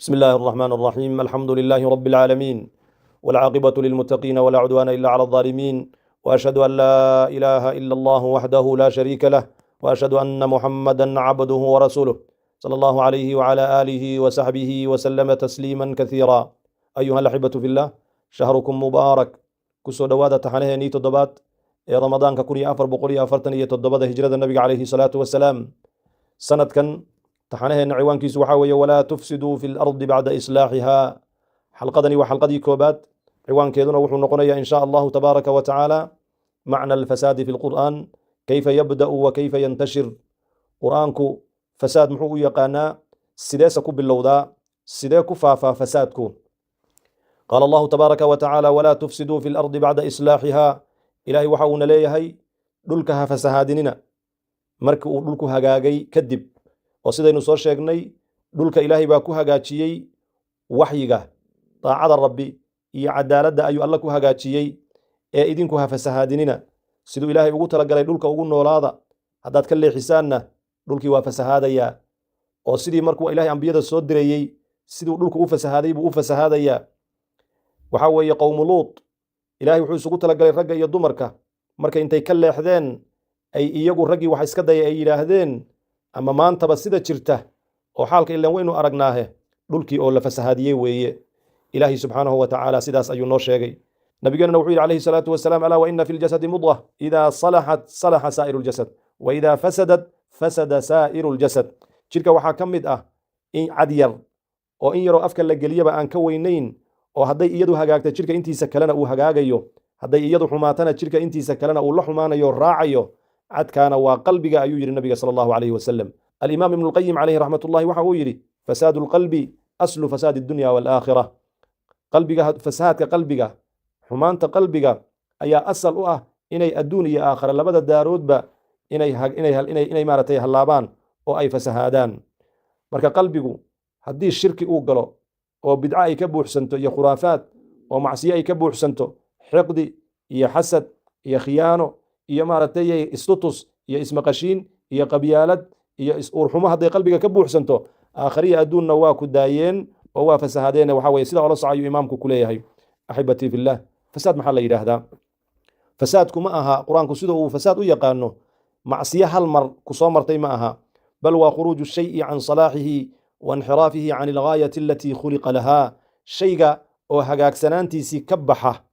بسم الله الرحمن الرحيم، الحمد لله رب العالمين، والعاقبة للمتقين، ولا عدوان إلا على الظالمين، وأشهد أن لا إله إلا الله وحده لا شريك له، وأشهد أن محمدا عبده ورسوله، صلى الله عليه وعلى آله وصحبه وسلم تسليما كثيرا. أيها الأحبة في الله، شهركم مبارك. Kusoo dhowaada taxanaheenii toddobaad ee Ramadaanka 1447-da hijrada Nabiga calayhi salaatu wasalaam. Sanadkan taxanaheenna ciwaankiisu waxaa weeye "Walaa tufsiduu fi lardi bacda islaaxiha". Xalqadani waa xalqadii koobaad, ciwaankeeduna wuxuu noqonayaa, in sha Allahu tabaaraka wa tacaala, macna alfasaadi fi lqur'aan, kayfa yabda'u wa kayfa yantashir. Qur'aanku fasaad muxuu u yaqaanaa? Sideese ku bilowdaa? Sidee ku faafaa fasaadku? Qaala Allahu tabaaraka wa tacaala: "Walaa tufsiduu fi lardi bacda islaaxiha". Ilahay waxa uuna leeyahay: dhulka ha fasahaadinina markii uu dhulku hagaagay kadib. Oo sidaynu soo sheegnay, dhulka Ilaahay baa ku hagaajiyey waxyiga, daacada Rabbi iyo cadaaladda ayuu Alla ku hagaajiyey, ee idinku ha fasahaadinina. Siduu Ilaahay ugu talagalay dhulka ugu noolaada. Haddaad ka leexisaanna, dhulkii waa fasahaadayaa. Oo sidii markuu Ilahay ambiyada soo dirayey siduu dhulku u fasahaaday buu u fasahaadayaa. Waxaa weeye, qowmu Luut Ilaahay wuxuu isugu talagalay ragga iyo dumarka. Marka intay ka leexdeen, ay iyagu raggii wax iska daya ay yidhaahdeen, ama maantaba sida jirta oo xaalka ilan waynu aragnaahe, dhulkii oo la fasahaadiyey weeye. Ilaahay subxaanahu wa tacaala sidaas ayuu noo sheegay. Nabigeenuna wuxuu yidhi calayhi salaatu wasalaam: "Alaa wa ina fi ljasadi mudga, idaa salaxat salaxa saa'iru ljasad, wa idaa fasadat fasada saa'iru ljasad". Jidhka waxaa ka mid ah in cad yar oo in yaroo afka la geliyaba aan ka weynayn, oo hadday iyadu hagaagta, jidhka intiisa kalena uu hagaagayo; hadday iyadu xumaatana, jidhka intiisa kalena uu la xumaanayo, raacayo. Cadkaana waa qalbiga, ayuu yidhi Nabiga sala Allahu calayhi wasalam. Alimaam Ibnu Lqayim calayhi raxmatullahi waxa uu yidhi: "Fasaadu lqalbi aslu fasaadi addunya waalaakhira". Qalbiga, fasahaadka qalbiga, xumaanta qalbiga ayaa asal u ah inay adduun iyo aakhira, labada daaroodba, inay maaragtay hallaabaan oo ay fasahaadaan. Marka qalbigu haddii shirki uu galo, oo bidco ay ka buuxsanto iyo khuraafaad, oo macsiyo ay ka buuxsanto, xiqdi iyo xasad iyo khiyaano iyo maaragtay istutus iyo ismaqashiin iyo qabyaalad iyo is-uurxumo hadday qalbiga ka buuxsanto, aakhariya adduunna waa ku daayeen oo waa fasahaadeen. Waxa weye, sidaa ola soco, ayuu imaamku ku leeyahay. Axibatii fillah, fasaad maxaa la yidhaahdaa? Fasaadku ma aha, Qur-aanku sida uu fasaad u yaqaano, macsiyo hal mar ku soo martay ma aha, bal waa khuruuju shayi can salaaxihi wa inxiraafihi can algaayati alatii khuliqa lahaa. Shayga oo hagaagsanaantiisii ka baxa,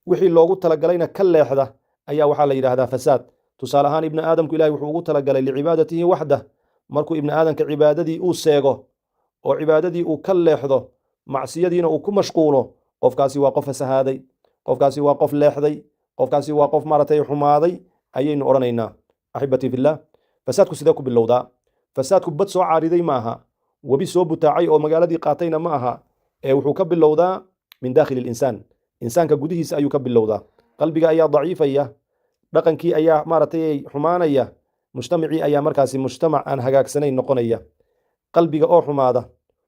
wixii loogu talagalayna ka leexda, ayaa waxaa la yidhahdaa fasaad. Tusaale ahaan, ibni aadamku Ilahay wuxuu ugu talagalay licibaadatihi waxdah. Markuu ibni aadamka cibaadadii uu seego oo cibaadadii uu ka leexdo, macsiyadiina uu ku mashquulo, qofkaasi waa qof fasahaaday, qofkaasi waa qof leexday, qofkaasi waa qof maaragtay xumaaday ayaynu odhanaynaa. Axibatii fillah, fasaadku sidee ku bilowdaa? Fasaadku bad soo caariday ma aha, webi soo butaacay oo magaaladii qaatayna ma aha, ee wuxuu ka bilowdaa min daakhili linsaan. Insaanka gudihiisa ayuu ka bilowdaa. Qalbiga ayaa daciifaya, dhaqankii ayaa maaragtay xumaanaya, mujtamacii ayaa markaasi mujtamac aan hagaagsanayn noqonaya. Qalbiga oo xumaada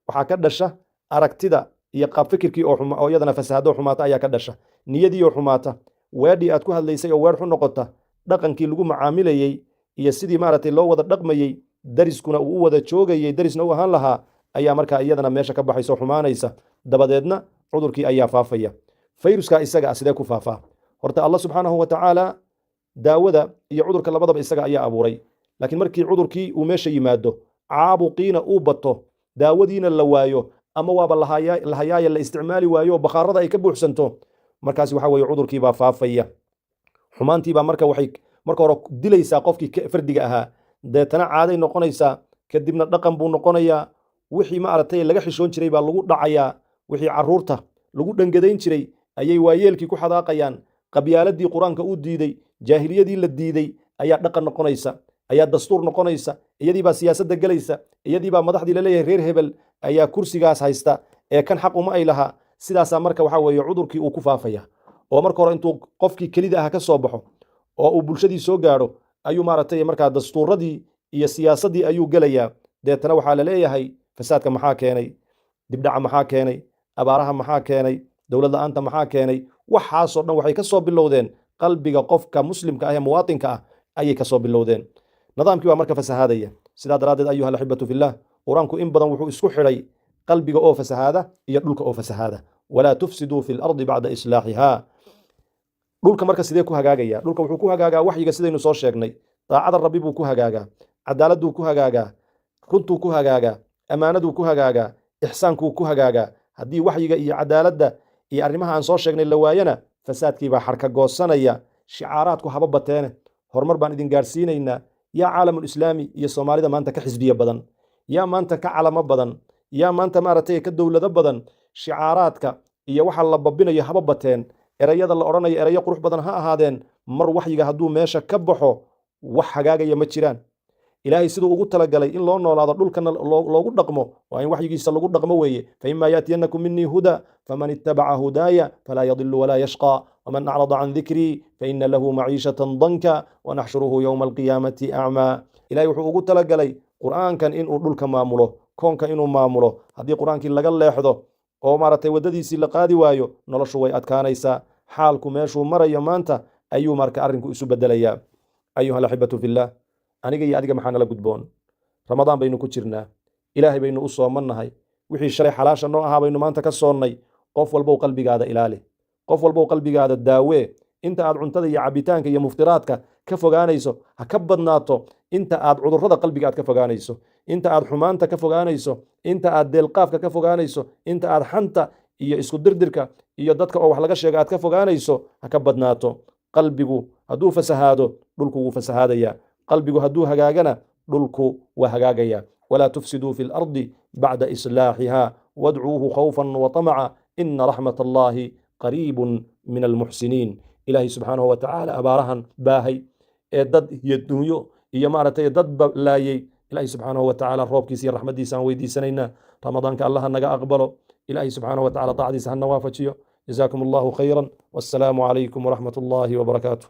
waxaa ka dhasha aragtida iyo qaab fikirkii oo iyadana fasahaado xumaata ayaa ka dhasha, niyadii oo xumaata, weedhii aad ku hadlaysay oo weer xun noqota, dhaqankii lagu macaamilayey iyo sidii maaragtay loo wada dhaqmayey, dariskuna uu u wada joogayey, darisna u ahaan lahaa, ayaa markaa iyadana meesha ka baxaysa oo xumaanaysa. Dabadeedna cudurkii ayaa faafaya. Fayruska isaga ah sidee ku faafaa? Horta Allah subxaanahu wa tacaala daawada iyo cudurka labadaba isaga ayaa abuuray. Laakiin markii cudurkii uu meesha yimaado, caabuqiina uu bato, daawadiina la waayo, ama waaba lahayaaya la isticmaali waayo oo bakhaarada ay ka buuxsanto, markaasi waxa weeye cudurkiibaa faafaya. Xumaantiibaa marka waxay marka hore dilaysaa qofkii fardiga ahaa, deetana caaday noqonaysaa, kadibna dhaqan buu noqonayaa. Wixii maaragtay laga xishoon jiray baa lagu dhacayaa. Wixii carruurta lagu dhangadayn jiray ayay waayeelkii ku xadaaqayaan. Qabyaaladii Qur-aanka uu diiday, jaahiliyadii la diiday ayaa dhaqan noqonaysa, ayaa dastuur noqonaysa. Iyadii baa siyaasadda gelaysa, iyadii baa madaxdii la leeyahay reer hebel ayaa kursigaas haysta ee kan xaq uma ay lahaa. Sidaasaa marka waxaa weeye cudurkii uu ku faafaya. Oo marka hore intuu qofkii kelida ah ka soo baxo oo uu bulshadii soo gaadho, ayuu maaragtay markaa dastuuradii iyo siyaasaddii ayuu gelayaa. Deetana waxaa la leeyahay: fasaadka maxaa keenay? Dibdhaca maxaa keenay? Abaaraha maxaa keenay? Dowlad la'aanta maxaa keenay? Waxaasoo dhan waxay ka soo bilowdeen qalbiga qofka muslimka ah ee muwaatinka ah ayay ka soo bilowdeen. Nidaamkii baa marka fasahaadaya. Sidaa daraaddeed, ayuha alaxibatu fillah, Qur-aanku in badan wuxuu isku xidhay Qalbiga oo fasahaada iyo dhulka oo fasahaada. Walaa tufsiduu fi lardi bacda islaaxiha. Dhulka marka sidee ku hagaagaya? Dhulka wuxuu ku hagaagaa waxyiga, sidaynu soo sheegnay. Daacada Rabbi buu ku hagaagaa, cadaaladuu ku hagaagaa, runtuu ku hagaagaa, ammaanaduu ku hagaagaa, ixsaankuu ku hagaagaa. Haddii waxyiga iyo cadaaladda iyo arrimaha aan soo sheegnay la waayana, fasaadkiibaa xarka goosanaya. Shicaaraadku haba bateene, horumar baan idin gaarsiinaynaa. Yaa Caalamulislaami iyo Soomaalida maanta ka xisbiya badan? Yaa maanta ka calamo badan? Yaa maanta maaragtay ka dowlado badan? Shicaaraadka iyo waxa la babinayo haba bateen, erayada la odhanayo erayo qurux badan ha ahaadeen, mar waxyiga hadduu meesha ka baxo, wax hagaagaya ma jiraan. Ilaahay siduu ugu talagalay in loo noolaado, dhulkana loogu dhaqmo, waa in waxyigiisa lagu dhaqmo weeye. Faima yaatiyannakum minii huda faman ittabaca hudaaya falaa yadilu walaa yashqaa, waman acrada can dikrii faina lahu maciishatan danka wanaxshuruhu yowma alqiyaamati acmaa. Ilahay wuxuu ugu talagalay Qur'aankan inuu dhulka maamulo, koonka inuu maamulo. Haddii Qur'aankii laga leexdo oo maaragtay waddadiisii la qaadi waayo, noloshu way adkaanaysaa. Xaalku meeshuu marayo maanta ayuu marka arrinku isu bedelayaa. Ayuha alaxibatu fillah, aniga iyo adiga maxaa nala gudboon? Ramadaan baynu ku jirnaa, Ilaahay baynu u soomannahay. Wixii shalay xalaasha noo ahaa baynu maanta ka soonnay. Qof walbow qalbigaada ilaali, qof walbow qalbigaada daawee. Inta aad cuntada iyo cabitaanka iyo muftiraadka ka fogaanayso, ha ka badnaato inta aad cudurrada qalbiga aad ka fogaanayso, inta aad xumaanta ka fogaanayso, inta aad deelqaafka ka fogaanayso, inta aad xanta iyo isku dirdirka iyo dadka oo wax laga sheego aad ka fogaanayso, ha ka badnaato. Qalbigu hadduu fasahaado, dhulku wuu fasahaadaya. Qalbigu hadduu hagaagana, dhulku waa hagaagaya. Walaa tufsiduu fi lardi bacda islaaxiha wadcuuhu khawfan waطamaca, ina raxmat Allahi qariibun min almuxsiniin. Ilaahay subxaanahu wa tacaala abaarahan baahay ee dad iyo dunyo iyo maaragtay dadba laayay, Ilaahay subxaanahu wa tacaala roobkiisa iyo raxmaddiisa aan weydiisanaynaa. Ramadaanka Allaha naga aqbalo. Ilaahay subxaanahu wa tacala taacdiisa hana waafajiyo. Jazaakum Allahu khayran, wassalaamu calaykum waraxmat Allahi wabarakaatuh.